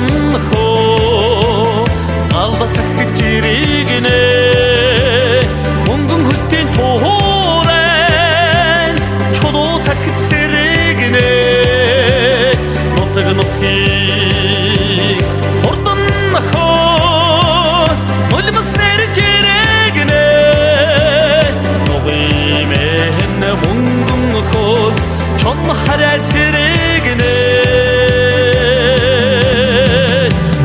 хурдан хөө Алба цахиж иргэнэ Мөнгөн хөлтийн туурайн Чулуу цахиж сэргэнэ Нутаг нутгийг хурдан хөө Нулимс нэрж иргэнэ Нугимэн мөнгөн хөл Чон харай цэрэгнэ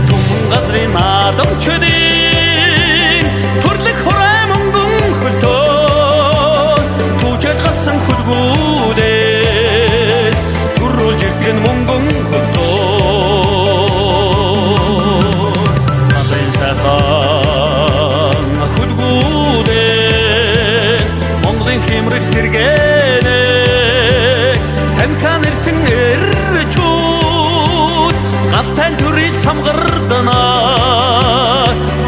Түмэн газрын наадамчдын Төрлөх хурай мөнгөн хөлтөө Түүчэж гарсан хөлгүүдээс Төрүүлж ирдэг нь мөнгөн хөлтөө Газрын сайхан хөлгүүдээ Монголын хэмрэг сэргэнэ Тамхиан ирсэн эрчүүд Галтай төрөл самгардана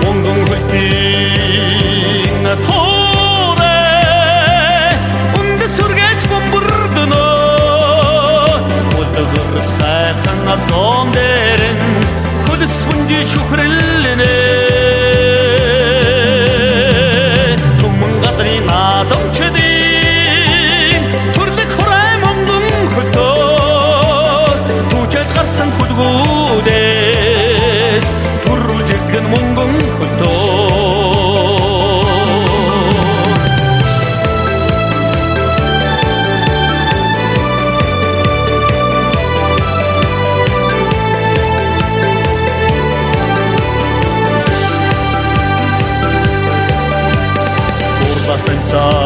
Мөнгөн хөлтийн туурай Үндэс сүргэж бөмбөрдөнө Улгар сайхан зоон дээр нь Хөлс бүнжи шүхрэлнэ Түмэн газрын наадамчдын Төрлөх хурай мөнгөн хөлтөө Түүчэлж гарсан хөлгүүдээс Төрүүлж ирдэг нь мөнгөн хөлтөө. Урдаас таньцаа